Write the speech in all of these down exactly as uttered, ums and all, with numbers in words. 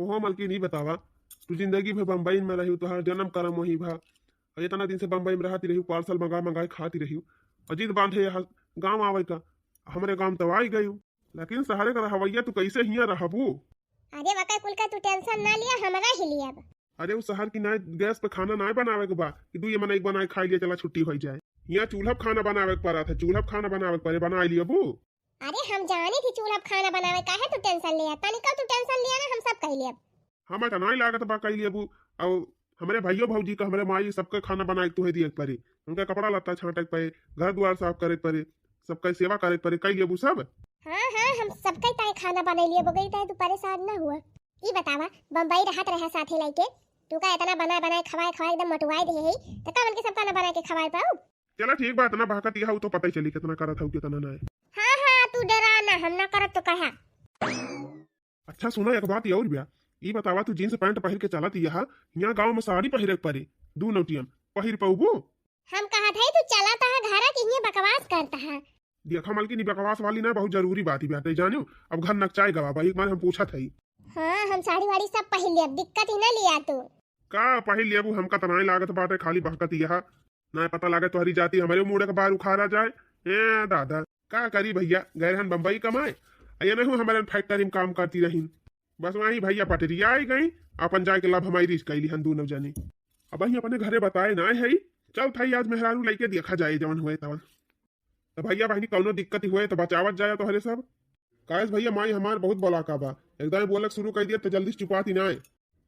ओहो मलकिन, ई बतावा, तू जिंदगी भर बम्बई में रही, तोहार जन्म करम वहीं भा, और इतना दिन से बम्बई में रहती रही, पार्सल मंगा मंगाए खाती रही, और जिद बांधे यहाँ गाँव आवे का, हमरे गाँव तो आई गई, लेकिन शहरे का रहवैया तू कैसे हियाँ रहबू? अरे वका कुल का तू टेंशन ना लिया, हमरा ही लिया बा। अरे उ शहर की ना गैस पे खाना ना बनावे के बा कि दुई मनई बनाए खाई लिया, चला छुट्टी हो जाए। यहाँ चूल्हा पे खाना बनावे के पड़ा था, चूल्हा पे खाना बनावे के पड़े, बनाए लिया बू। अरे हम जानी थी चूल्हा पे खाना बनावे, काहे तू टेंशन लिया? तनिका तू टेंशन लिया ना, हम सब कह लिया। हमें तो नहीं लागत बा कह लिया बू। और हमरे भाइयों भौजी का, हमरे माई सबके खाना बनाए के तुहे दिए के पड़ी, उनका कपड़ा लत्ता छांटे के पड़े, घर द्वार साफ करे के पड़े, सबका सेवा करे के पड़े, कह लिया बू सब। हाँ हाँ, हम सबके ताई खाना बनाए लिए बगई ताई, तू परेशान ना हुआ। ई बतावा, बम्बई रहत रहे साथे लइके, तू का इतना बनाए बनाए खवाए खवाए एकदम मोटुआए देहे है, त का उनके सब खाना बनाए के खवाए पाऊ? चला ठीक बा, इतना बहकत यह तो पता ही चली कितना करत हऊ कितना ना। हाँ हाँ, तू डरा ना, हम ना करत तो कहा। अच्छा सुना, एक बात और बा, ई बतावा, तू जींस पैंट पहिर के चलत यह, यहाँ गाँव में साड़ी पहिरे के पड़े, दू नौटियन पहिर पउबू? हम कहत है तू चलत है घरा कि हियाँ बकवास करत है। देखा मलकिन, ई बकवास वाली ना बहुत जरूरी बात ही बाटे, जानियो। अब घर नकचाए गवा बा, एक बार हम पूछत हई। हाँ, हम साड़ी वाड़ी सब पहिर लेब, दिक्कत ही ना लिया तू। का पहिर लेबू, हमका त नाई लागत बाटे, खाली बहकत यह। ना पता लागे तोहरी जाति हमरे मुड़े के बार उखाड़ा जाए। ए दादा, का करी भैया, गए रहन बम्बई कमाए, आ ये नहीं हमरे फैक्ट्री में काम करती रहीन। बस वहीं भैया पटरिया आई गई, अपन जाए के लब हमारी रीस कैली हन दोनों जनी। अब वहीं अपने घरे बताए ना है, चल थाई आज मेहरारू लइके देखा जाए जवन हुए तवन। तो भैया बहनी कौनो दिक्कत हुए तो बचावत जाए तोहरे सब। काहे से भैया माई हमार बहुत बलाका बा, एकदम बोलक शुरू कर दिया तो जल्दी से चुपाती ना आए।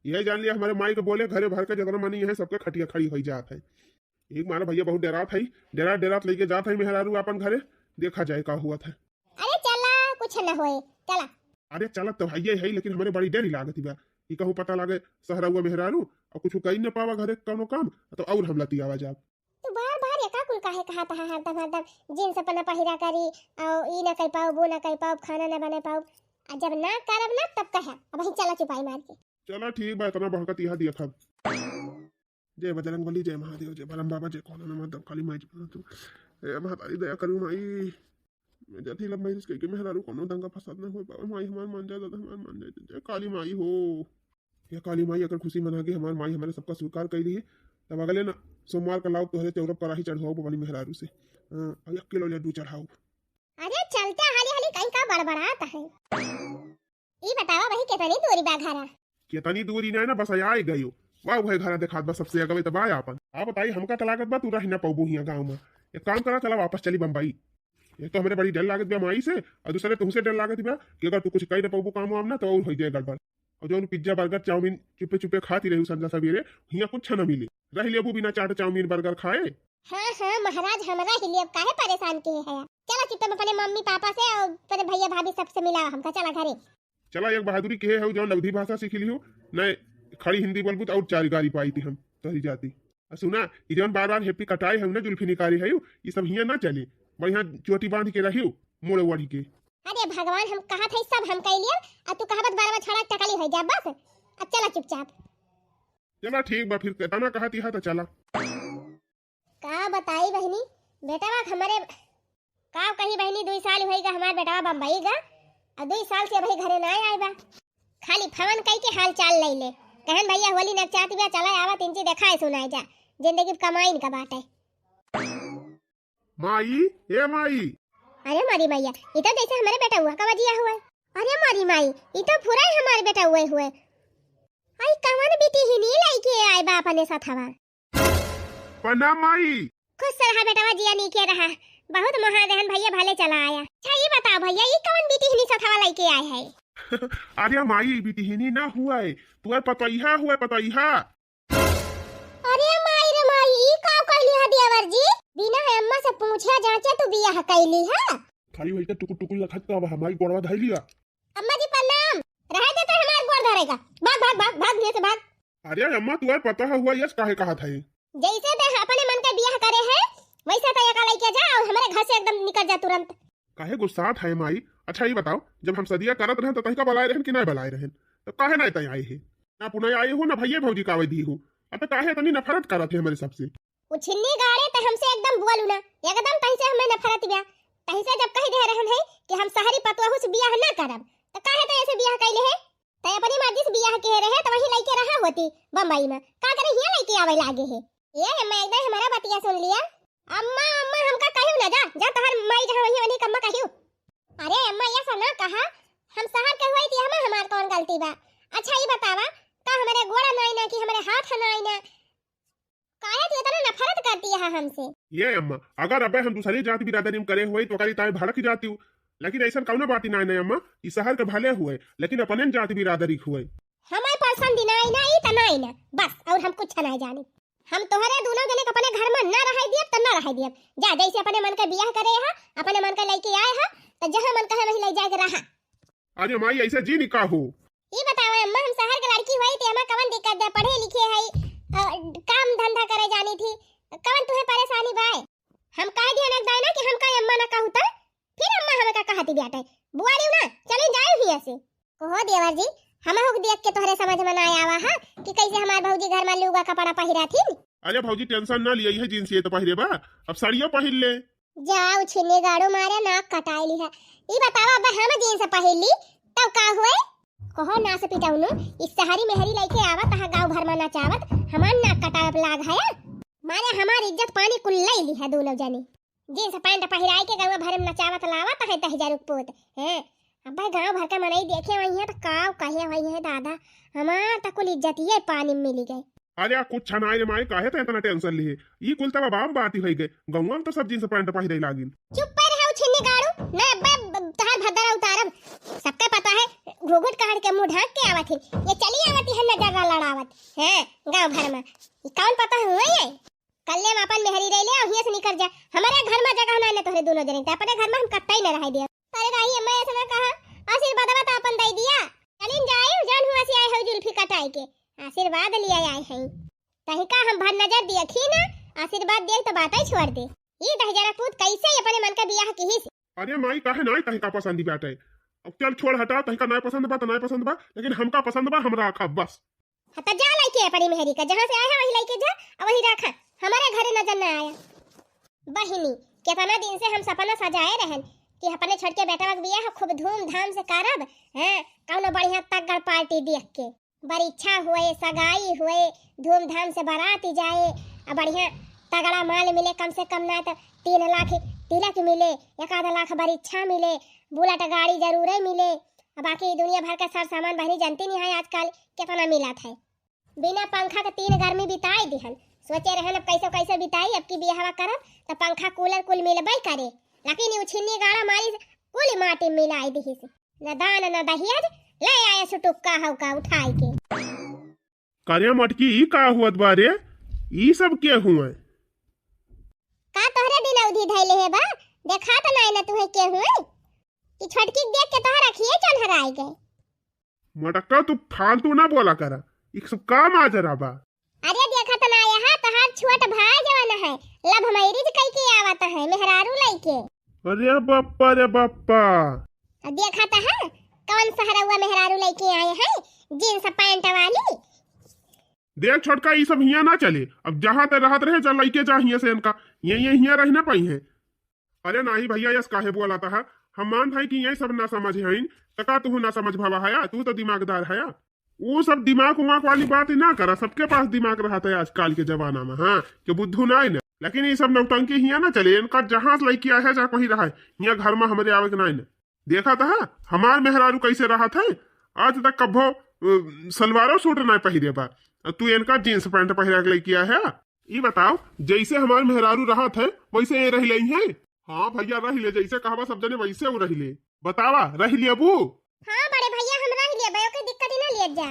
यही जान लिया हमारे माई के बोले घरे भर के जतना मनी है सबके खटिया खड़ी हो जात है। एक मारा भैया बहुत डरात है, डरात डरात लेके जात है मेहरारू अपन घरे, देखा जाए का हुआ था। अरे चला, कुछ न होए, चला। अरे चलत तो भैया है लेकिन हमारे बड़ी डर लागत बा कि कहूँ पता लागे सहरा हुआ मेहरारू और कुछ कही न पावा घरे कौनो काम तो और हम लतियावा जाब। तू बार बार एका कुल काहे कहत हा हरदम हरदम? जींस अपना पहिरा करी, और ई ना कर पाओ, वो ना कर पाओ, खाना ना बना पाओ। आ जब ना करब ना तब कहे, अब वहीं चला चुपाई मार के। चला ठीक बा, इतना बहकत यहाँ दिया था। जय बजरंग बली, जय महादेव, जय भरम बाबा, जय कोनो नमः दम काली माई, जय तू। ए महतारी दया करू माई। मैं जाती लब मैरिज करके मेहरारू कोनो दंगा फसाद ना हो पावे माई, हमार मान जा दादा, हमार मान जा, जय काली माई हो। हे काली माई, अगर खुशी मना के हमार माई हमारे सबका स्वीकार कर ली है, तब अगले ना सोमवार का लाओ तोहरे चौरब कराही चढ़वाओ अपनी मेहरारू से। हाँ, और एक किलो लड्डू चढ़ाओ। अरे चलते हाली हाली कहीं का बड़बड़ात है। ई बतावा भाई कितनी दूरी बा घरा? कितनी दूरी नहीं ना, बस आए गयो। वाह, वह घरा दिखात बस सबसे अगवे तब आया अपन। आप बताई हमका तो लागत बा तू रह ना पौबू हिया गाँव में। एक काम करा, चला वापस चली बम्बई। एक तो हमरे बड़ी डर लागत बा माई से, और दूसरे तुमसे डर लागत बा कि अगर तू कुछ कह ना पौबू काम वाम ना तो और हो जाए गड़बड़। और जौन पिज्जा बर्गर चाउमीन चुपे चुपे खाती रही संझा सवेरे, हियाँ कुछ न मिले। रह लेबू बिना चाट चाउमीन बर्गर खाए। हाँ हाँ महाराज, हमरा ही लिए अब काहे परेशान के है? चला चुपचाप अपने मम्मी पापा से और अपने भैया भाभी सबसे मिला हमका, चला घरे। चला एक बहादुरी के है जौन अवधी भाषा सीख लियो, नहीं खड़ी हिंदी बोलबू तो और चार गारी पाई थी हम तोहरी जाती। आ सुना, ई जौन बार बार हेप्पी कटाए है ना जुल्फी निकाली है, ई सब हियाँ ना चले। बढ़िया चोटी बांध के रहियो मोड़ ओढ़ी के। अरे भगवान, हम कहत है सब हम कह लिया, आ तू कहबत बार बार छड़ा टकली हो जा बस। अब चला चुपचाप। चला ठीक बा, फिर केतना कहत यह तो चला। का बताई बहिनी, बेटवा के हमरे, का कही बहिनी, दुई साल होई गा हमार बेटवा बम्बई गा, और दुई साल से अभी घरे ना आए बा। खाली फोन कई के हाल चाल ले ले, कहन भैया होली नचाती बा, चला आवा तीन चीज देखाए सुनाए जा, जिंदगी कमाइन का बाटे। माई, ए माई। अरे मारी मैया, ई तो जैसे हमारे बेटा हुआ का बजिया हुआ है। अरे मारी माई, ई तो पूरा ही हमारे बेटा हुए हुए। आई कवन बिटिहिनी लइके आए बा अपने साथवा? प्रणाम माई। खुश रहा बेटवा, जिया नीके रहा। बहुत मोहा रहन भैया, भले चला आया। अच्छा ई बताओ भैया, ई कवन बिटिहिनी साथवा लइके आए है? अरे माई, बिटिहिनी ना हुआ है, तुअर पतोइहा हुआ है, पतोइहा। अरे माई रे माई, ई का कइली है देवर जी? बिना अम्मा से पूछे जांचे तू बियाह कइली है? खाली वही तो टुकुर टुकुर लखत का बा, हमारी गोड़वा धइ लिया। अम्मा जी प्रणाम। रहे दे तो हमार गोड़ धरेगा। भाग भाग भाग भाग, यहाँ से भाग। अरे अम्मा, तुअर पता है हुआ यस काहे कहा था ये? जैसे ते अपने मन के बियाह करे है, वैसे ते एका लइके जा और हमारे घर से एकदम निकल जा तुरंत। काहे गुस्सात है माई? अच्छा ई बताओ, जब हम सदिया करत रहन तो तहिका बलाए रहन कि नहीं बलाए रहन? तो काहे नहीं तय आए है? ना पुनः आए हो ना भैया भौजी कावे दी हो। अब तो काहे इतनी नफरत करत है हमारे सबसे? उछिन्नी गाड़े तो हमसे एकदम बोलू ना, एकदम तही से हमें नफरत बा। तही से जब कह दे रहन है कि हम शहरी पतोहू से बियाह ना करब, तो काहे तो ऐसे बियाह कैले है? तय अपनी मर्जी से बियाह के रहे तो वहीं लइके रहा होती बम्बई में, का करे हियाँ लइके आवे लागे है। ए अम्मा, एक दाई हमारा बतिया सुन लिया। अम्मा, अम्मा हमका कहियो ना, जा, जा तोहर माई जहाँ वहीं वहीं कम्मा कहियो। अरे अम्मा, ये सब ना कहा, हम शहर के हुई थी, हमें हमार कौन गलती बा? अच्छा ये बतावा, का हमारे गोड़ा नाई ना कि हमारे हाथ नाई ना? काहे तू इतना नफरत करती है हमसे? ये अम्मा, अगर अबे हम दूसरी जात बिरादरी में करे हुए तो करी ताई भड़क जाती हूँ, लेकिन ऐसा कौनो बात ना है अम्मा। इस शहर के भले हुए लेकिन अपने जात बिरादरी हुए। हमें पसंद ना आई ना, ई त ना आई ना, बस और हम कुछ ना जानी। हम तोहरे दोनों जने के अपने घर में ना रहाई दियब त ना रहाई दियब। जा, जैसे अपने मन के बियाह करे हा, अपने मन के लइके आए हा, त जहाँ मन कहे वहीं ले जाए के रहा। अरे माई, ऐसे जी निका हो। ई बतावा अम्मा, हम शहर के लड़की हुई थी, हमें कवन दिक्कत है, पढ़े लिखे है, अ, काम धंधा करे जानी थी, कवन तुहे परेशानी बाय? हम कह दिया ना दाई ना कि हमका अम्मा ना कहू त फिर अम्मा हमें का कहती बाटे? बुआरी ना, चली जाए हिया से। कहो देवर जी, हम हुक देख के तोहरे समझ में ना आवा हा कि कैसे हमार भौजी घर में लूगा कपड़ा पहिरा थी। अरे भौजी, टेंशन ना लिया, यह जींस ये तो पहिरे बा, अब साड़ियों पहिर ले। जाओ छिन्नी गाड़ू मारे नाक कटाई ली है। ई बतावा, अब हम जींस पहिर ली तब का हुए? कहो ना से पिटौनो, इस शहरी मेहरी लइके आवत हा गाँव भर में नचावत, हमार नाक कटावे लाग है। मारे हमार इज्जत पानी कुल ले ली है दोनों जने। जींस पैंट पहिराई के गाँव भर में नचावत लावत है दहिजरुक पूत। हैं? अब भाई गाँव भर के मनई देखे हुई है तो काव कहे हुई है दादा, हमार तो कुल इज्जत ये पानी में मिली गई। अरे आ कुछ नाई रे माई, काहे तो इतना टेंशन ली है? ई कुल तब आम बात ही होई गए। गाँव में तो सब जींस पैंट पहिरे लागिन। चुप पर रहो छिन्नी गाड़ू, ना अब्बे तोहार भद्दरा उतारब। सबके पता है घूघूट काढ़ के मुंह ढांक के आवत है। ये चली आवत है नजर लड़ावत। हैं? गाँव भर में। ई कौन पता हुए है? कल्ले में अपन मेहरी रह ले, हियां से निकर जा। हमारे घर में जगह ना है तोहरे दोनों जने के, अपने घर में हम कत्ता ही ना रह दिया। अरे राही अम्मा ऐसा ना कहा, आशीर्वाद बता अपन दे दिया। चलिन जाए, जान हुआ से आए हो जुल्फी कटाए के, आशीर्वाद लिया आए हैं। तही का हम भर नजर दिया खी ना, आशीर्वाद दिया तो बात ही छोड़ दे। ये दहिजरा पूत कैसे ही अपने मन का बियाह की ही से। अरे माई, काहे नाई तही का पसंद बाटे? अब चल छोड़ हटा, तही का नाई पसंद बा तो नाई पसंद बा, लेकिन हमका पसंद बा, हम राखब बस। हाँ, त जा लइके अपनी मेहरी का, जहाँ से आए हैं वही लइके जा, और वही रखा, हमारे घरे नजर ना आया। बहिनी, कितना दिन से हम सपना सजाए रहन कि अपने छोटके बेटवा के बियाह खूब धूमधाम से करब, हैं, कौनो बढ़िया तगड़ पार्टी देख के, बरीक्षा हुए, सगाई हुए, धूमधाम से बारात जाए, आ बढ़िया तगड़ा माल मिले, कम से कम ना तो तीन लाख तिलक मिले, एक आध लाख बरीक्षा मिले, बुलेट गाड़ी जरूरे मिले। अब बाकी दुनिया भर का सर सामान बहनी जानती नहीं है आजकल कितना मिलत है। बिना पंखा के तीन गर्मी बिताए दिहन। सोचे रहन अब कैसे कैसे बिताई, अब की बियाहवा करब त पंखा कूलर कुल मिलबे करे, लेकिन यू छिन्नी गाड़ा मारी कुल माटी मिलाई दिहिस। न दान न दहियज, ले आए सुटुक्का हौका उठाई के। करे मटकी, ई का हुअत बा रे? ई सब के हुए? का तोहरे दिन अवधि धैले है बा? देखा त नाई न तुहे के हुए? कि छोटकी के देख के तोहर अखिए चन्हराई गए। मटक्का, तू फालतू ना बोला करा, ई सब का माजरा बा? अरे देखत ना यहाँ तोहार छोट भाई जवन है, love marriage कई के आवत है, मेहरारू लइके। अरे बप्पा रे बप्पा। आ देखत है कौन सहरौआ मेहरारू लइके आए हैं, जींस पैंट वाली। देख छोटका, ई सब हियां ना चले। अब जहाँ ते रहत रहे, जा लइके जा हियां से इनका, ये, ये हियां रह ना पाई है। अरे नाही भैया, यस काहे बोलत हा? हम मान भाई कि ये सब ना समझ हईन, त का तू ना समझ भवा हया? तू तो दिमागदार हया। वो सब दिमाग उमाग वाली बात ही ना करा, सबके पास दिमाग रहत है आजकल के जमाना में, हाँ, के बुद्धू ना है ना। लेकिन ये सब नौटंकी हियां ना चले, इनका जहाँ से लइके आए है, जा कहीं रहा है, हियां घर में हमरे आवे के ना है ना। देखा था हमार मेहरारू कैसे रहत है, आज तक कभो, अ, सलवारो सूट ना पहिरे बा, तू इनका जींस पैंट पहिरा के लइके आए है। ई बताओ, जैसे हमार मेहरारू रहत है, वैसे ये रह लेई है? हाँ भैया, रह ले, जैसे कहबा सब जने वैसे उ रह ले। बतावा, रह लेबू? हाँ बड़े भैया, हम रह लेबे, ओके दिक्कत ही ना लियत जा।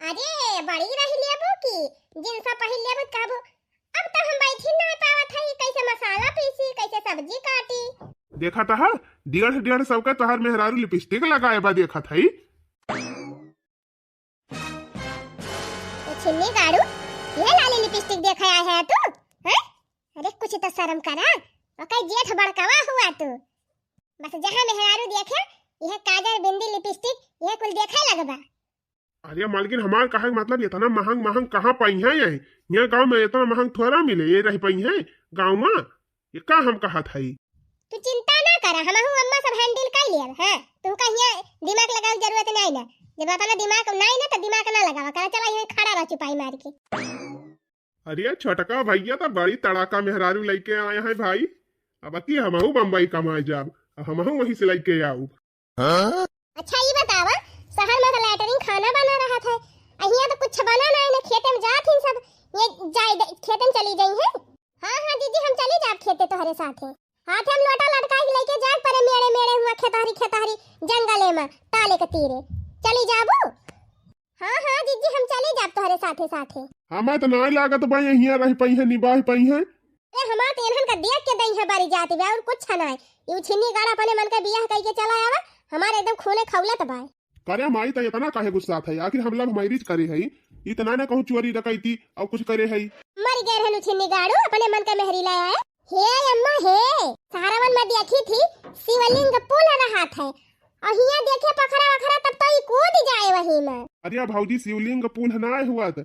अरे बड़ी रह लेबू की जींस पहिर लेबू कहबू, अब तो हम बैठी ना पावत है, कैसे मसाला पीसी, कैसे सब्जी काटी। देखा तहा, डेढ़ डेढ़ सौ के तोहार मेहरारू लिपस्टिक लगाए बा, देखत है। ए छिन्नी गाड़ू, ये लाली लिपस्टिक देखे आए है तू, हैं? अरे कुछ तो शर्म करा, ओकर जेठ बड़कवा हुआ तू। बस जहाँ मेहरारू देखे, यह काजर, बिंदी, लिपस्टिक, यह कुल देखे लगबा। अरे मालकिन, हमार कहे के मतलब इतना महंग महंग कहाँ पाई है ये? यहाँ गाँव में इतना महंग थोड़ा मिले, ये रह पाई है गाँव में? ये का हम कहत हई? तू चिंता ना करा, हमहू अम्मा सब handle कर लेब। हाँ, तुमका हियाँ दिमाग लगावे के जरूरत नहीं ना। जब अपना दिमाग नाई ना, तो दिमाग ना लगावा करा, चला यहीं खड़ा रह चुपाई मार के। अरे छोटका भैया तो बड़ी तड़ाका मेहरारू लइके आए हैं भाई, अब की हमहू बम्बई कमाए जाब, अब हमहू वहीं से लइके आऊब। हाँ? अच्छा, ई बतावा, शहर में तो लैट्रिन खाना बना रहत है, अहियाँ तो कुछ बना ना है, ना खेते में जात ही सब, ये जाए द-, खेते में चली गई है। हाँ, हाँ, जीजी, हम चली जाब खेते तोहरे साथे। हाथे हम लोटा लटकाई के लइके जाए परे मेड़े, मेड़े हुआ खेतहरी, खेतहरी जंगले में, ताले के तीरे। चली जाबू? हाँ, हाँ, जीजी, हम चली जाब तोहरे साथे, साथे। हमें तो नाई लागत बा, यहिया रह पइहे, निबाह पइहे। अरे, हमार तो एनहन का देख के दइहे बारी जाती बा, और कुछ नाई। यू छिन्नी गाड़ अपने मन के बियाह कइके चला आवा, हमार एकदम खूने खौलत बा। करे माई, त इतना काहे गुस्सात है? आखिर हम love marriage करे हई, इतना ना कहूँ चोरी डकैती और कुछ करे हई। मर गए रहनु छिन्नी गाड़ू, अपने मन का मेहरी लाया है। हे अम्मा हे, सहारावन में देखी थी शिवलिंग पुल रहत है, और हियाँ देखे पखरा वखरा तब तो ई कूद जाए वही में। अरे भौजी, शिवलिंग पुल ना हुआ था,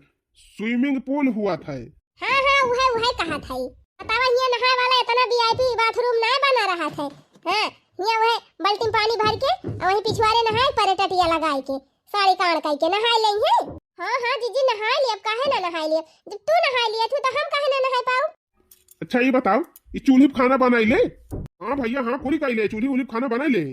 swimming pool हुआ था। हाँ, हाँ, उहे, उहे कहत हई। बतावा, हियाँ नहाए वाला इतना VIP bathroom नाय बना रहत है। हाँ, हियाँ उहे बाल्टी में पानी भर के, और वहीं पिछवारे नहाए परे टटिया लगाए के, साड़ी कान कई के नहाए लेई है। हाँ, हाँ, जीजी, नहाए लिए, अब काहे ना नहाए लिए? जब तू नहाए लिए थू, तो हम काहे ना नहाए पाऊ? अच्छा, ये बताओ, ये चूल्ही पे खाना बनाई ले? हाँ भैया, हाँ, पूरी कई ले, चूल्ही उल्ही पे खाना बनाई ले।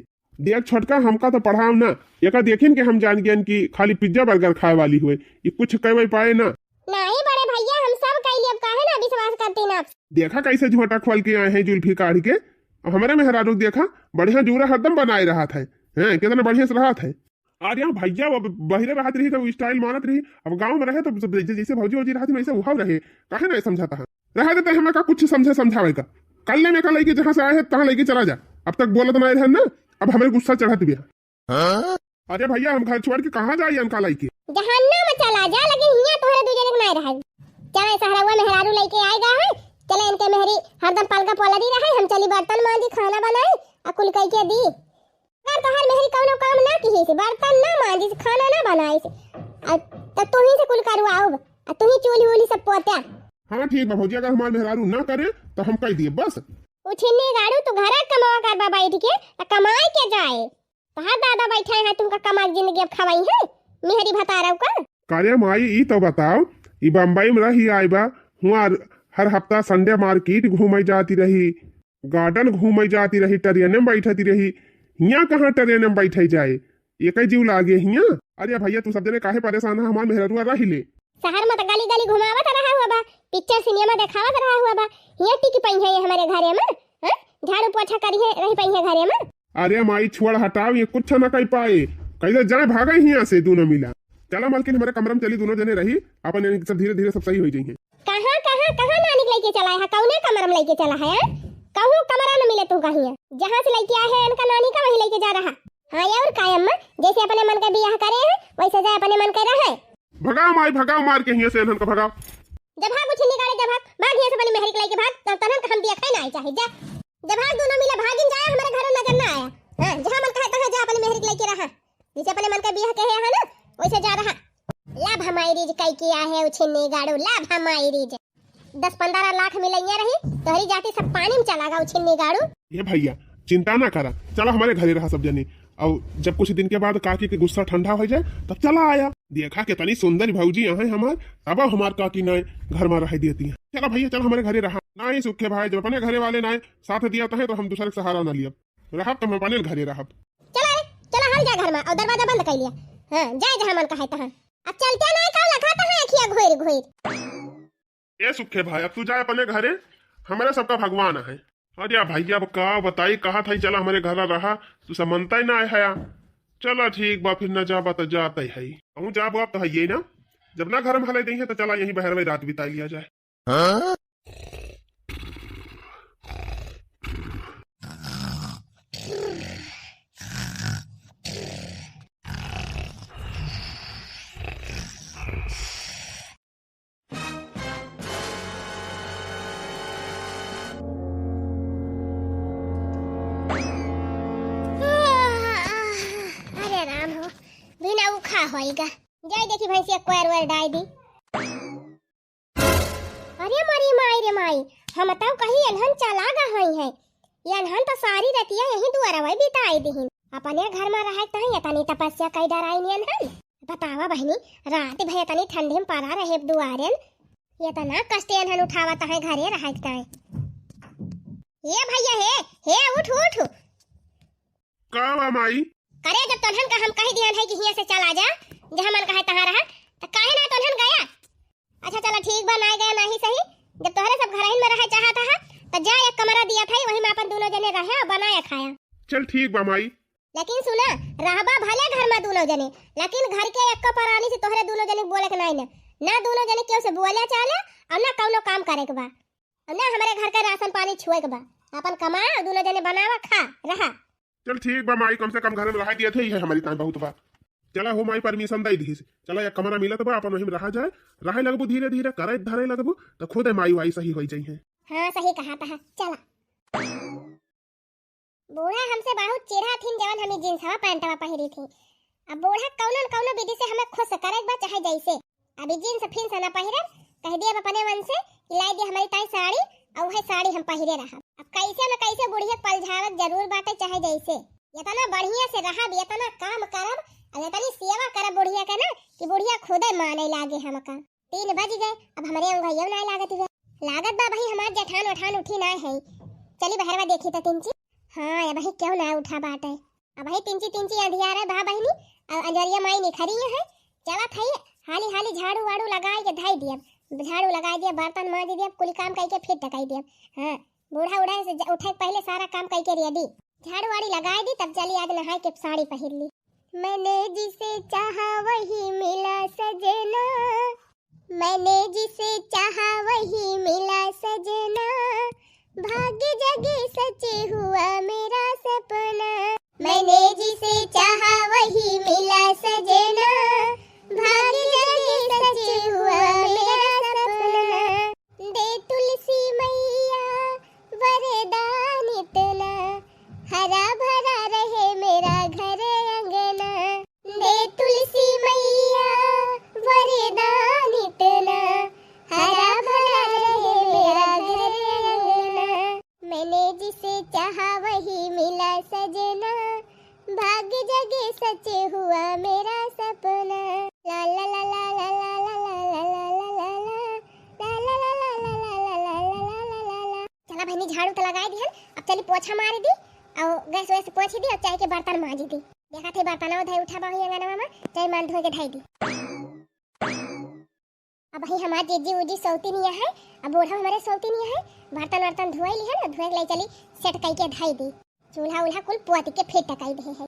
देख छोटका, हमका तो पढ़ाओ ना, एका देखिन के हम जान गयन कि खाली pizza burger खाए वाली हुए, ये कुछ कहवे पाए ना। नहीं बड़े भैया, हम सब कइली, अब काहे ना विश्वास करती ना आप? देखा कैसे झोंटा खोल के आए हैं जुल्फी काढ़ के, और हमारे मेहरारू देखा बढ़िया जूरा हरदम बनाए रहत है, हैं, कितना बढ़िया से रहत है। अरे हाँ भैया, वो बहिरे रहत रही तो style मारत रही, अब गाँव में रहे तो जब जै-, जैसे भौजी वौजी रहत वैसे उहाव रहे, काहे ना समझाता है? रह देते हमें का कुछ समझे समझावे का, कल ले में का लइके जहाँ से आए हैं तहाँ लइके चला जा, अब तक बोलत ना रहे ना, अब हमें गुस्सा चढ़त भी है। हाँ? अरे भैया, हम घर छोड़ के कहाँ जाई इनका लइके? जहन्नुम में चला जा, लेकिन हियाँ तोहरे दू जने के नाय रहे। चला, सहरवा मेहरारू लइके आए गा है, चला इनके मेहरी हरदम पलगा पलरी रहे, हम चली बर्तन मांजी, खाना बनाई, आ कुल कइके दी। अगर तोहार मेहरी कौनो काम ना किहिस, बर्तन ना मांजिस, खाना ना बनाइस, आ त तुही से कुल करवाउब, आ तुही चूल्ही उल्ही सब पोत्या। हाँ ठीक बा भौजी, अगर हमार मेहरारू ना करे तो हम कह दिए बस। उछिन्नी गाड़ू, तू घरा कमावा करबा बैठ के, त कमाए के जाए। तोहार दादा बैठा है, तुमका कमा के जिंदगी अब खवाई है, मेहरी भतारव का। कारे माई, ई तो बताओ, ई बम्बई में रही आई बा, हुआ हर हफ्ता Sunday market घूमे जाती रही, garden घूमे जाती रही, ट्रेन में बैठती रही, हियाँ कहाँ ट्रेन में बैठे जाए, एक ही जीव लागे हियाँ। अरे भैया, तू सब जने काहे परेशान है, हमार मेहररुआ रही ले। शहर में तो गली गली घुमावत रहा हुआ बा, picture सिनेमा देखावत रहा हुआ बा, हियाँ टिक पई है ये हमारे घरे में, हाँ? झाड़ू पोछा करी है, रही पई है घरे में। अरे माई, छोड़, हटाओ, ये कुछ ना कह पाए, कैसे जाए भागे हियाँ से दोनों मिला। चला मालकिन, हमारे कमरा में चली, दोनों जने रही, अपन इनके सब धीरे धीरे सब सही हो जाइए। कहाँ, कहाँ, कहाँ नानी के लइके चला है? कौने कमरा में लइके चला है, हाँ? कहूँ कमरा न मिले तू कहीं। जहाँ से लइके आए हैं इनका नानी का, वहीं लइके जा रहा। हाँ, और का अम्मा, जैसे अपने मन के बियाह करे हैं, वैसे जाए अपने मन के रहे। भगाओ माई, भगाओ, मार के हियाँ से इन्हन का भगाओ। जब भाग उछिन्नी गाड़े, जब भाग, भाग हियाँ से अपनी मेहरी के लइके भाग, तब तनन का हम बिया खाए ना आए चाहे, जा। जब भाग दोनों मिला भागिन जाए, हमारे घर नजर ना आया। हाँ, जहाँ मन कहे तहाँ जा, अपनी मेहरी के लइके रहा। जैसे अपने मन के बियाह कहे है ना, वैसे जा रहा। Love marriage कई किया है उछिन्नी गाड़ू, love marriage। दस पन्द्रह लाख मिलैया रही, तोहरी जाति सब पानी में चला गा उछिन्नी गाड़ू। ये भैया, चिंता ना करा, चला हमारे घरे रहा सब जने। और जब कुछ दिन के बाद काकी के गुस्सा ठंडा हो जाए, तब चला आया। देखा कितनी सुंदर भौजी यहाँ हमार, तब हमार काकी नाय घर में रह देती है। चला भैया, चल हमारे घरे रहा। नाय सुखे भाई, जब अपने घरे वाले नाय साथ दिया तहे, तो हम दूसरे के सहारा ना लिया। रहब तो हम अपने घरे रहब। चला रे, चला हल जा घर में और दरवाजा बंद कर लिया। हाँ, जाए जहाँ मन कहे तहाँ। अब चलते ना का लखाता है अखिया घोर घोर। ए सुखे भाई, अब तू जा अपने घरे, हमारे सबका भगवान है। अरे भैया, अब का बताई, कहा था चला हमारे घर रहा, तू समझता ही ना है। चला ठीक बा, फिर ना जाबा तो जाता ही है। कहूँ जाबो अब तो है ये ना, जब ना घर में हले देंगे तो चला यहीं बहरवे रात बिता लिया जाए। हाँ? अरे राम हो, बिना उखा होइगा। जाई देखी भैंसिया कोयर वर डाई दी। अरे मरी माई रे माई, हम तउ कही एलहन चला गा हई है। एलहन तो सारी रतिया यही दुआरवा बिताई दिहिन। अपने घर मा रहै ताई एतनी तपस्या कइ डराई नियन हन। बतावा बहिनी, रात भर एतनी ठंडी मा परा रहे दुआरेन, एतना कष्ट एनहन उठावत है घरे रहै ताई। ए भइया हे, हे उठ, उठ। का बा माई? करे जब तोन्हन का हम कहि दिहन है कि हियाँ से चला जा, जहाँ मन कहै तहाँ रहा, त काहे ना तोन्हन गया? अच्छा चला ठीक बा, नाहीं गया नाहीं सही, जब तोहरे सब घरहिन मा रहै चाहत हा, त जा एक कमरा दिया था, वही मा अपन दुनो जने रहा अउ बनाया खाया। चल ठीक बा माई। लेकिन सुना, रहबा भले घर मा दुनो जने, लेकिन घर के एक्को परानी से तोहरे दुनो जने बोलै के नाहीं ना, ना दुनो जने केहू से बोल्या चाल्या अउ ना कउनो काम करै के बा। अब ना हमरे घर के राशन पानी छुए के बा। अपन कमा, दुनो जने बनावा, खा, रहा। चल ठीक बा माई, कम से कम घर मा रहै दिया थे, इहै हमरी ताई बहुत बा। चला हो माई, permission दइ दिहिस। चला एक कमरा मिलत बा, अपन वही मा रहा जाए। रहै लगबू धीरे धीरे, करै धरै लगबू, त खुदै माई वाई सही होइ जइहैं। हाँ, सही कहा तहा। चला। बूढ़ा हमसे बहुत चिढ़ा थिन, जवन हम ई जींसवा पैंटवा पहिरी थी। अब बूढ़ा कउनो न कउनो विधि से हमें खुश करै के बा, चाहे जइसे। अब ई जींस फींस ना पहिरे, कहि दिया अपने मन से कि लाई दिया हमरी ताई साड़ी, अउ उहै साड़ी हम पहिरे रहब। अब कइसे न कइसे बुढ़िया के पलझावै के जरूर बाटे, चाहे जइसे। एतना बढ़िया से रहब, एतना काम करब, अउ एतनी सेवा करब बुढ़िया के ना कि बुढ़िया खुदै मानै लागे हमका। तीन बजि गए, अब हमरे अंगइयो नाहीं लागत बा। लागत बा अबहीं हमार जेठान ओठान उठी नाहीं है। चली बहरवा देखी त तिनची। हाँ, अबहीं केहू नाहीं उठा बाटे। अबहीं तिनची तिनची अंधियारै बा बहिनी, अउ अंजरिया माई निखरी है। चलत है, हाली हाली झाड़ू वाड़ू लगाइ के धइ दियब। झाड़ू लगाइ दियब, बर्तन माँजि दियब, कुल काम कइ के फिर टकाइ दियब। हाँ, बूढ़ा उढ़ा से ज-, उठै के पहिले सारा काम कइ के ready। झाड़ू वाड़ी लगाइ दी, तब चली आज नहाइ के साड़ी पहिर ली। मैंने जिसे चाहा वही मिला सजना, मैंने जिसे चाहा वही मिला सजना, भाग्य जगे सच हुआ मेरा सपना। मैंने जिसे चाहा वही मिला सजना, भाग्य जगे सच हुआ मेरा सपना। दे तुलसी मैया वरदान इतना, हरा भरा रहे मेरा घर अंगना। दे तुलसी मैया वरदान इतना, हरा भरा रहे मेरा घर अंगना। मैंने जिसे चाहा वही मिला सजना, भाग्य जगे सच हुआ मेरा सपना। ला ला ला ला। चला बहिनी, झाड़ू त लगाइ दिहन, अब चली पोछा मारि दी, अउ गैस वैस पोछि दी, अउ चाय के बर्तन माँजि दी। देखा थे बर्तनवा धइ उठा बा वही अंगनवा मा, चाय मान धोइ के धइ दी। अबहीं हमार जीजी उजी सौतिनिया है, अब बूढ़ा हमरे सौतिनिया है, बर्तन वर्तन धोइ लिहन, धोइ के लै चली set कइ के धइ दी। चूल्हा उल्हा कुल पोति के फिर टकाइ दिहे है।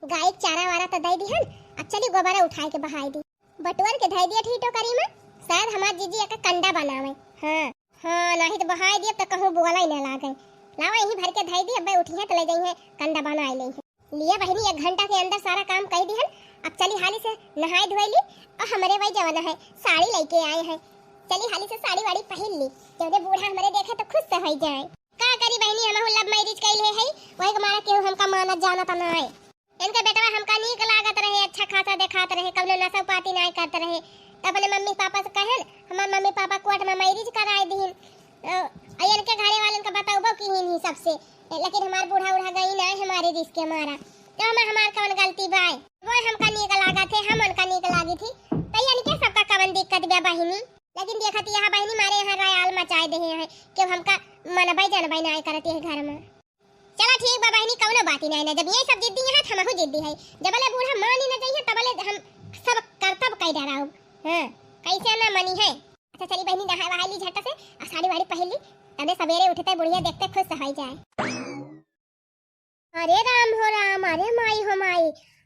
गाय के चारा वारा त दइ दिहन, अब चली गोबरा उठाइ के बहाइ दी। बटुअर के धइ दिया थी टोकरी मा, शायद हमार जीजी एका कंडा बनावै। हाँ, हाँ, नाहीं त बहाइ दियब त कहूँ बोलै न लागै। लावा यहीं भर के धइ दी, अब्बै उठिहैं त लै जइहैं कंडा बनाइ लइहैं। लिया बहिनी, एक घंटा के अंदर सारा काम कइ दिहन। अब चली हाली से नहाइ धोइ ली अउ हमरे वही जवन है साड़ी लइके आए हैं, चली हाली से साड़ी वाड़ी पहिर ली, जौने बूढ़ा हमरे देखे त खुश से होइ जाए। का करी बहिनी, हमहू love marriage कइले है, वही के मारा केहू हमका मानत जानत नाहीं। इनका बेटवा हमका नीक लागत रहे, अच्छा खासा देखात रहे, कउनो नशा पाती नाहीं करत रहे। त अपने मम्मी पापा से कहन, हमार मम्मी पापा कोर्ट मा marriage कराइ दिहिन। अ, अ इनके घरे वालन का बतउबो किहिन ही सबसे, ए, लेकिन हमार बूढ़ा उढ़ा गई नाहीं हमारे रिस के मारा। त हमार, हमार कवन गलती बाय? वो हमका नीक लागत है, हम उनका नीक लागी थी, त इनके सबका कवन दिक्कत बा बहिनी? लेकिन देखत यहाँ बहिनी मारे यहाँ रायाल मचाइ देहे हैं, केहू हमका मनबै जनबै नाहीं करत यही घर मा। चला ठीक बा बहिनी, कउनो बात ही नाहीं ना, जब ये सब जिद्दी हैं त हमहू जिद्दी है। जबले बूढ़ा मानी न जइहैं तबले हम सब करतब कइ डराउब। हाँ, कइसे ना मनिहैं। अच्छा चली बहिनी, नहाइ वहाइ ली झट से, अउ साड़ी वाड़ी पहिर ली, तबे सबेरे उठते बुढ़िया देखते खुश होइ जाए। अरे राम हो राम, अरे माई हो माई,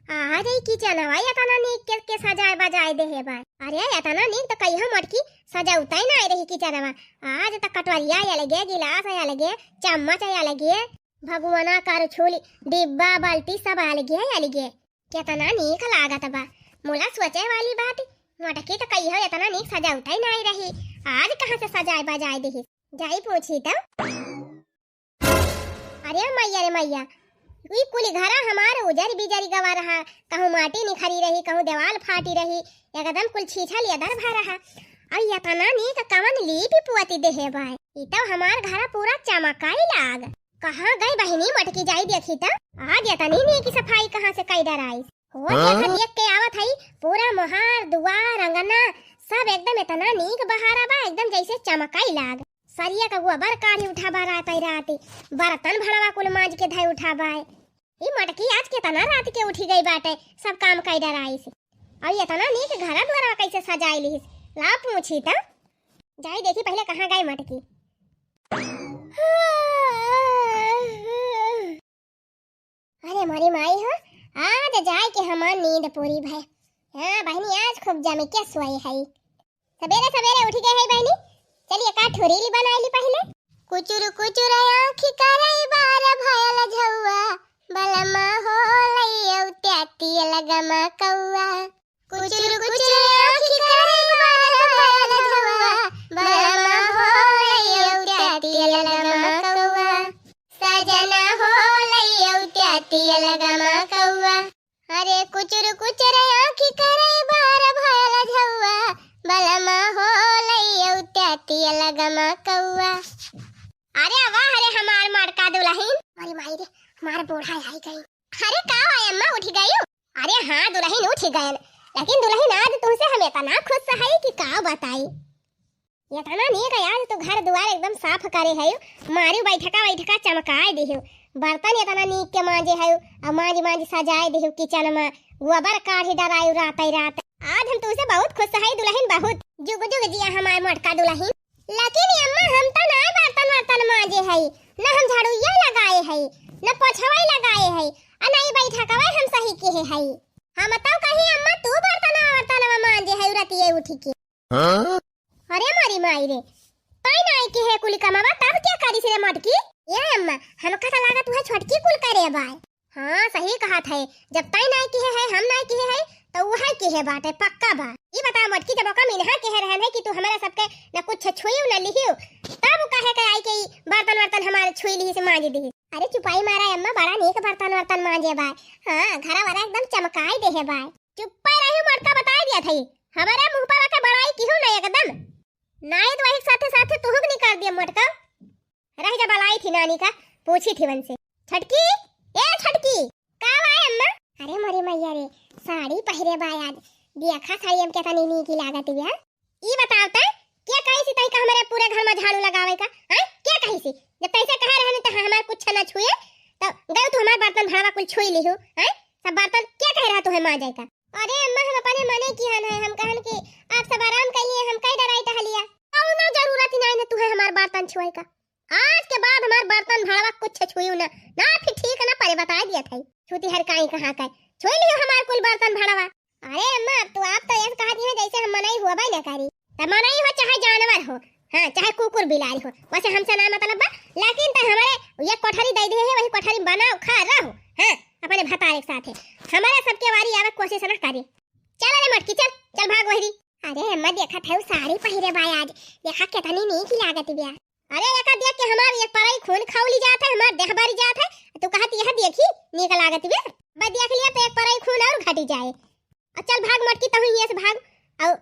आज ई किचनवा एतना नीक के, के सजाइ बजाइ देहे बा। अरे एतना नीक त कहियो मोटकी सजउतै नाहीं रही किचनवा। आज त कटोरिया अलगे, गिलास अलगे, चम्मच अलगे, भगवना करछुल, डिब्बा, बाल्टी सब अलगे अलगे। केतना नीक लागत बा। मुला सोचै वाली बात, मोटकी त कहियो एतना नीक सजउतै नाहीं रही। आज कहाँ से सजाइ बजाइ दिहिस? जाई पूछी त। अरे मइया रे मइया, ई कुल घरा हमार उजरि बिजरि गवा रहा, कहूँ माटी निखरी रही, कहूँ देवाल फाटी रही, एकदम कुल छीछल एदर भा रहा। अउ एतना नीक कवन लीपि पोति देहे बाय, ई तउ हमार घरा पूरा चमकाइ लाग। कहाँ गई बहिनी मटकी, जाई देखी त। आज एतनी नीक सफाई कहाँ से कई डराइस। हो हाँ? देखा देख के आवत हई, पूरा मोहार, दुआर, अंगना सब एकदम एतना नीक बहारा बा, एकदम जैसे चमकाई लाग। सरिया का गोबर काढ़ी उठा बा रात राती, बर्तन भड़वा कुल मांज के धई उठा बा। ई मटकी आज केतना रात के उठी गई बाटे, सब काम कई डराइस। और एतना नीक घरा दुआरवा कैसे सजाई लिहिस, ला पूछी त। जाई देखी पहिले कहाँ गई मटकी। अरे मोरी माई हो, आज जाए के हमार नींद पूरी भय। हाँ बहिनी, आज खूब जम के सोई है। सबेरे सबेरे उठ गए है बहिनी, चलिए का ठो reel बनाई ली पहिले। कुचुर कुचुर आँखी करई बार भयल झौआ, बलमा हो लइयौ त्यातियल गमा कौआ। कुचुर कुचुर आँखी करई बार भयल झौआ, बलमा हो लइयौ त्यातियल गमा कौआ। सजना हो लइयौ त्यातियल गमा कौआ। अरे कुचुर कुचुर आँखी करई बार भयल झौआ, बलमा हो लइयौ त्यातियल गमा कौआ। अरे वाह, अरे हमार मटका दुलहिन। अरे माई रे, हमार बूढ़ा आई गई। अरे का हुआ अम्मा, उठ गयू? अरे हाँ दुलहिन, उठ गयन, लेकिन दुलहिन आज तुहसे हम एतना खुश हई कि का बताई। एतना नीक आज तू घर दुआर एकदम साफ करे हयू, मारी बैठका बैठका चमकाए दिहू, बर्तन एतना नीक के मांजे हयू, और मांज मांज सजाए दिहू kitchen में, गोबर काढ़ी डरायू रातै रात। आज हम तुहसे बहुत खुश हई दुलहिन, बहुत। जुग जुग जिया हमार मोटका दुलहिन। लेकिन अम्मा, हम त नाय बर्तन वर्तन मांजे हई, न हम झाड़ुइया लगाए हई, न पोछवई लगाए हई, आ न ई बैठकवा हम सही किहे हई। हम तो कही अम्मा, तू बर्तन वर्तन मांजे हई रतिये उठ के। हाँ? अरे मोरी माई रे, तै नाय किहे कुल कमवा, तब के करिस रे मोटकी? ए अम्मा, हमका त लागत उहे छोटकी कुल करे बाय। हाँ, सही कहत है, जब तै नाय किहे है, हम नाय किहे है, त उहे किहे बाटे, पक्का बा। ई बता मोटकी, जब ओका मिनहा किहे रहन है कि तू हमरा सबके न कुछ छुइयो न लिहियो, तब उ काहे के आई के ई बर्तन वर्तन हमारे छुई लिहिस, मांज दिहिस? अरे चुपाई मारा अम्मा, बड़ा नीक बर्तन वर्तन मांजे बा। हाँ, घरा वरा एकदम चमकाई देहे बा। चुप्पे रही मोटका, बताई दिया थई, हमारे मुंह पर आके बड़ाई किहू ना एकदम। नाई त वही साथे साथे तुहू के निकाल दिया मोटका। रह जा, बलाई थी नानी का, पूछी थी वनसे। छटकी, ए छटकी, का बा अम्मा? अरे मोरी मैया रे, साड़ी पहिरे बा आज, देखा साड़ी हम केतनी नीक लागत बिया। ई बताओ त, के कहिसी तई का हमरे पूरे घर में झाड़ू लगावे का? हैं? के कहिसी? जब तैसे कहे रहने त हमार कुछ ना छुए, त गयो तू हमार बर्तन भड़वा कुल छुई लिहू, हैं? सब बर्तन के कहे रहा तुहे मांजे का? अरे अम्मा, हम अपने मने किहन है, हम कहन कि आप सब आराम कइलिए, हम कई डराई टहलिया। कौनो जरूरत ही नाई न तुहे हमार बर्तन छुए का। आज के बाद हमार बर्तन भड़वा कुछ छुइयो ना, ना फिर ठीक ना परे, बताई दिया थई। छुती हर काई कहाँ का, छुई लियो हमार कुल बर्तन भड़वा। अरे अम्मा, अब तो आप तो ऐसे कहा दी है जैसे हम मनई हुआ भाई ना करी। त मनई हो चाहे जानवर हो, हाँ, चाहे कुकुर बिलारी हो, वैसे हमसे ना मतलब बा, लेकिन त हमारे ये कोठरी दे दिए है, वही कोठरी बनाओ, खा रहो, हाँ, अपने भतारे के साथे। हमारे सबके वारी आवे कोशिश ना करी। चल रे मटकी, चल, चल भाग वही। अरे अम्मा, देखत है उ साड़ी पहिरे बा आज, देखा केतनी नीक लागत बिया। अरे एका देख के हमार एक परई खून खौली जात है, हमार देह बरी जात है, तू कहत यह देखी नीक लागत बिया। बस देख लिया तो एक परई खून और घटी जाए। आ चल भाग मटकी, तहु हियां से भाग। और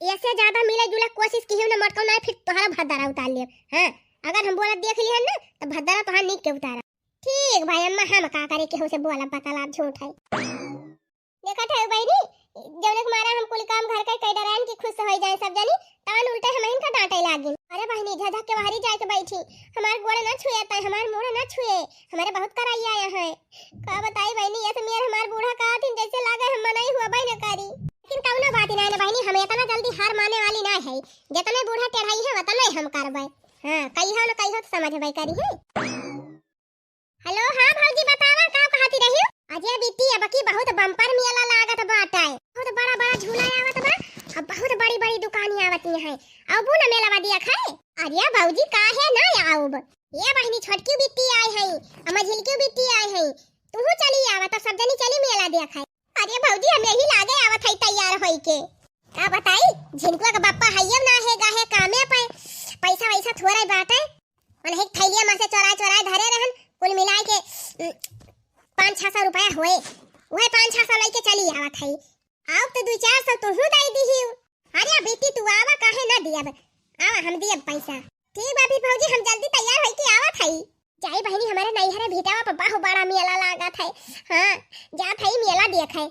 ऐसे ज्यादा मिले जुले कोशिश किहू ना मटकऊ, ना फिर तोहरा भद्दरा उतार लिया। हाँ, अगर हम बोलत देख लिहन ना तो भद्दरा तोहार नीक के उतारा। ठीक भाई अम्मा, हम का करे केहू से बोलब बतलाब, झूठ है। देखत है बहिनी, जौने के मारा हम कुल काम घर के कई डरायन की खुश हो जाए सब जनी, तवन उल्टे हमहिन का डांटे लागिन। अरे बहिनी, झझक के बाहरी जाए के बैठी, हमार गोड़ ना छुए तय, हमार मुड़ ना छुए, हमारे बहुत कराई आया है। का बताई बहिनी, ये तो मेर हमार बूढ़ा का दिन जैसे लागे हम मनई हुआ बई न करी। लेकिन कौनो बात ना है ना बहिनी, हम इतना जल्दी हार माने वाली ना है। जितने बूढ़ा टेढ़ाई है उतने हम करबे। हाँ, कहियो न कहियो तो समझबे करी है। हेलो, हाँ भौजी, बतावा, का कहती रही? अजय बिट्टी, अब की बहुत बम्पर मेला लागत बाटे, बहुत बड़ा बड़ा झूला आवत बा, अब बहुत बड़ी बड़ी दुकानी आवत हैं। अब ना मेला दिया खाए। अरे भौजी, काहे ना आउब? ये बहिनी, छोटकी बिट्टी आई है, अम्मा झिलकी बिट्टी आई है, तू चली आवा, तो सब जनी चली मेला दिया खाए। अरे भौजी, हम यही लागे आवत है तैयार होई के। का बताई, झिनकुआ के बापा हइये ना है, गाहे कामे पे पैसा वैसा थोड़ा ही बाटे। उन्हें एक थैलिया में से चोराए चोराए धरे रहन, कुल मिलाए के, उम, पाँच छः सौ रुपया होए। वह पाँच छः सौ लेके चली आवत है। आओ तो दो चार सौ तुहू दे दीही। अरे बेटी, तू आवा, काहे ना दियब? आवा, हम दियब पैसा। ठीक बा, फिर भौजी, हम जल्दी तैयार होई के आवत हई। जाई बहिनी, हमरे नैहरे भिटवा पर बहु बड़ा मेला लागत है। हाँ, जात है मेला देखे।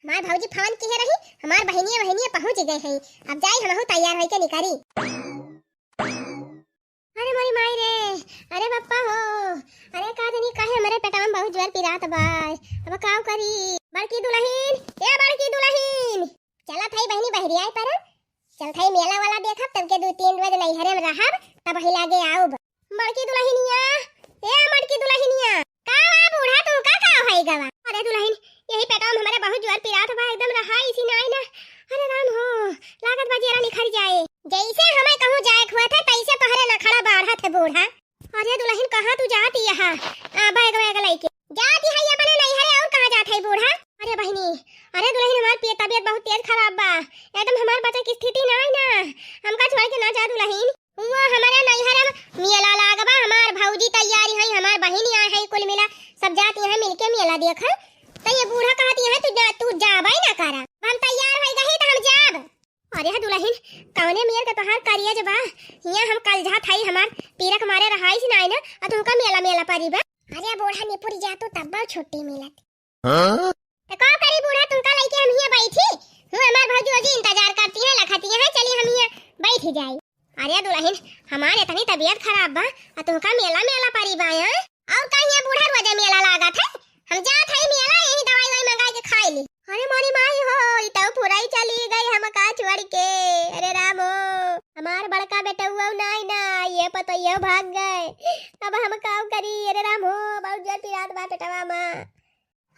हमार भौजी फोन किहे रही, हमार बहिनिया बहिनिया पहुँच गए हैं। अब जाई हमहू तैयार होई के निकरी। अरे मोरी माई रे, अरे बप्पा हो, अरे का जनी काहे हमरे पेटवा में बहुत जोर पिरात बा। अब काव करी? बड़की दुलहिन, ए बड़की दुलहिन। चलत हई बहिनी बहरिया पर, चलत हई मेला वाला देखब, तब के दू तीन रोज नैहरे में रहब, तब ही लागे आउब। बड़की दुलहिनिया, ए बड़की दुलहिनिया। का बा बूढ़ा, तू का, का होई गवा? अरे दुलहिन, यही पेटवा में हमरे बहुत जोर पिरात बा, एकदम रहाई सी नाई ना। अरे राम हो, लागत बा जियरा निखर जाए। जैसे हमें कहूँ जाए के होत है, तैसे तोहरे नखड़ा बाढ़त है बूढ़ा। अरे दुलहिन, कहाँ तू जात यहाँ? आ, बैग वैग लइके। जात यहाँ अपने नैहरे, और कहाँ जात है बूढ़ा? अरे बहिनी, अरे दुलहिन, हमार पिय-, तबीयत बहुत तेज खराब बा, एकदम हमार बचे की स्थिति ना है ना, हमका छोड़ के ना जा दुलहिन। हुआ हमारे नैहरे में मेला लागबा, हमार भौजी तैयारी है, हमार बहिनी आए है, कुल मिला सब जात यहाँ मिलके मेला देखा। तो ये बूढ़ा कहत यहाँ तू जा, तू जाबे ना करा। हम तैयार हो गई तो हम जाब। अरे दुलहिन, कौने मेर के तोहार करिया जबा? हियां हम कलझा थाई, हमार पीरक मारे रहाई सी नाई ना, आ तुमका मेला मेला परी बा। अरे बूढ़ा निपुर जा तू, तब छुट्टी मिलत। हाँ? तो का करी बूढ़ा, तुमका लइके हम हियां बैठी? हूँ, हमार भौजी ओजी इंतजार करती है, लखती है, चली हम हियां बैठ जाई। अरे दुलहिन, हमार इतनी तबीयत खराब बा, आ तुमका मेला मेला परी बा, हाँ? और का हियां बूढ़ा रोजे मेला लागत है? हम जात हई मेला, यही दवाई वाई मंगाई के खाई ली। अरे मोरी माई हो, ई तो पुरई चली गई हमका छोड़ के। अरे राम हो, हमार बड़का बेटउआ नाई ना, ये पतोहियो भाग गए। अब हम काव करी? अरे राम हो, बहुत जोर पिरात बा पेटवा मा।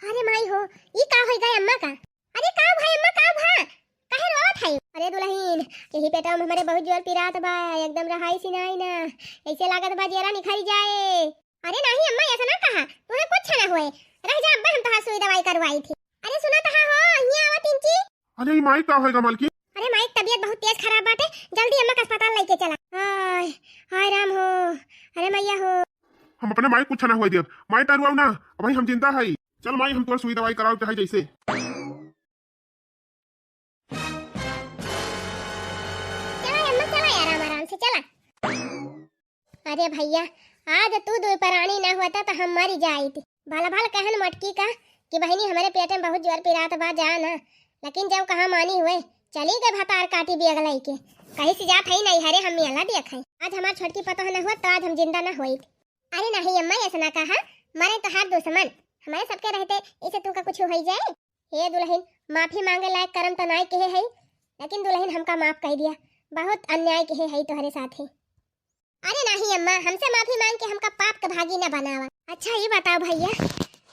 अरे माई हो, ई का होई गए अम्मा का? अरे का भाई अम्मा, का भा? काहे रोवत है? अरे दुलहिन, यही पेटवा में हमरे बहुत जोर पिरात बा, एकदम रहाई सी नाई ना। ऐसे लागत बा जेरा निखरी जाए। अरे नाही अम्मा, ऐसा ना कहा, तुम्हें कुछ ना होए। रह जा अब्बा, हम तोहार सुई दवाई करवाई थी। अरे सुना तहा हो, हियां आवा तिनची। अरे ई माई का होएगा मलकिन? अरे माई, तबीयत बहुत तेज खराब बाटे, जल्दी अम्मा का अस्पताल लेके चला। हाय, हाय राम हो, अरे मैया हो। हम अपने माई कुछ ना होए देब। माई टरुआऊ ना, अबही हम जिंदा हई। चल माई, हम तोर सुई दवाई कराओ चाहे जैसे। चला अम्मा, चला यार, आराम, आराम से चला। अरे भैया, आज तू दुई परानी ना होता तो हम मरी जाइत। भला भल कहन मटकी का कि बहिनी, हमरे पेट में बहुत जोर पिरात बा, जा ना। लेकिन जब कहा मानी हुए, चली गए भतार काटी बेग लइके। कहीं से जात हई नैहरे, हम मेला देखे। आज हमार छोटकी पतोह ना होत तो आज हम जिंदा ना होइत। अरे नहीं अम्मा, ऐसा ना कहा, मरे तोहार दुश्मन, हमारे सबके रहते इसे तू का कुछ होई जाए? हे दुलहिन, माफी मांगे लायक करम तो नाई किहे हई, लेकिन दुलहिन हमका माफ कई दिया, बहुत अन्याय किहे हई तोहरे साथे। अरे नाही अम्मा, हमसे माफी मांग के हमका पाप के भागी न बनावा। अच्छा ई बताओ भैया,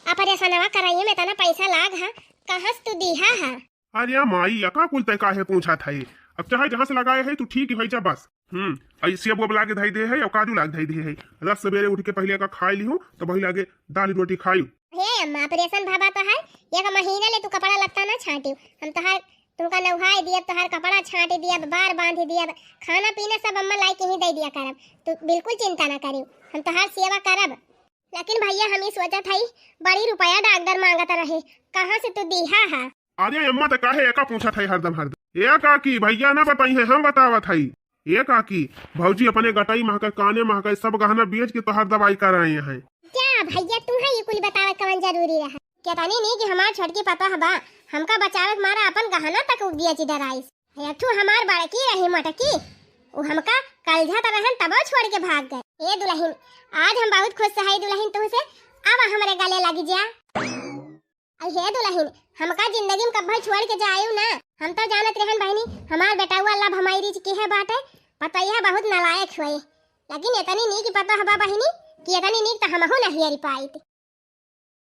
ऑपरेशनवा कराइए में इतना पैसा लाग हा, कहाँ से तू दीहा हा? अरे माई, अका कुल तय काहे पूछत है? अब चाहे जहाँ से लगाए है तू ठीक ही होई जा बस। हम्म, ऐसे अब लागे धई दे है और काजू लाग धई दे है। रस सवेरे उठ के पहले का खाई लिहू, तो वही लागे दाल रोटी खाई। हे अम्मा, ऑपरेशन भवा तो है, एक महीना ले तू कपड़ा लत्ता ना छाटियो। हम तोहार, तुमका नहाए दियब, तोहार कपड़ा छाट दियब, बार बांध दियब, खाना पीना सब अम्मा लाई के ही दे दिया करब। तू बिल्कुल चिंता ना करियो, हम तोहार सेवा करब। लेकिन भैया, हम ई सोचत हई, बड़ी रुपया डॉक्टर मांगत रहे, कहाँ से तू दीहा हा? अरे अम्मा, त काहे एका पूछत है हरदम हरदम? ए काकी, भैया ना बताई है, हम बतावत हई। ए काकी, भौजी अपने गटई महके, काने महके, सब गहना बेच के तोहार दवाई कराए हैं। क्या भैया, तुम्हें ये कुल बतावे कवन जरूरी रहा? केतनी नीक हमार छोटकी पतोह बा, हमका बचावे के मारा अपन गहना तक उ बेच डराइस। एक ठू हमार बड़की रही मोटकी, उ हमका कलझत रहन तबो छोड़ के भाग गए। ए दुलहिन, आज हम बहुत खुश है दुलहिन तुहसे, अब हमरे गले लगी जा। अरे हे दुलहिन, हमका जिंदगी में कब्बो छोड़ के जायु ना। हम तो जानत रहन बहिनी, हमार बेटउआ अल्लाह भमाई रिज किहे बाटे, पतोहिया बहुत नालायक होए, लेकिन इतनी नीक पतोह बा बहिनी कि इतनी नीक तो हमहू नहीं हरी पाइत।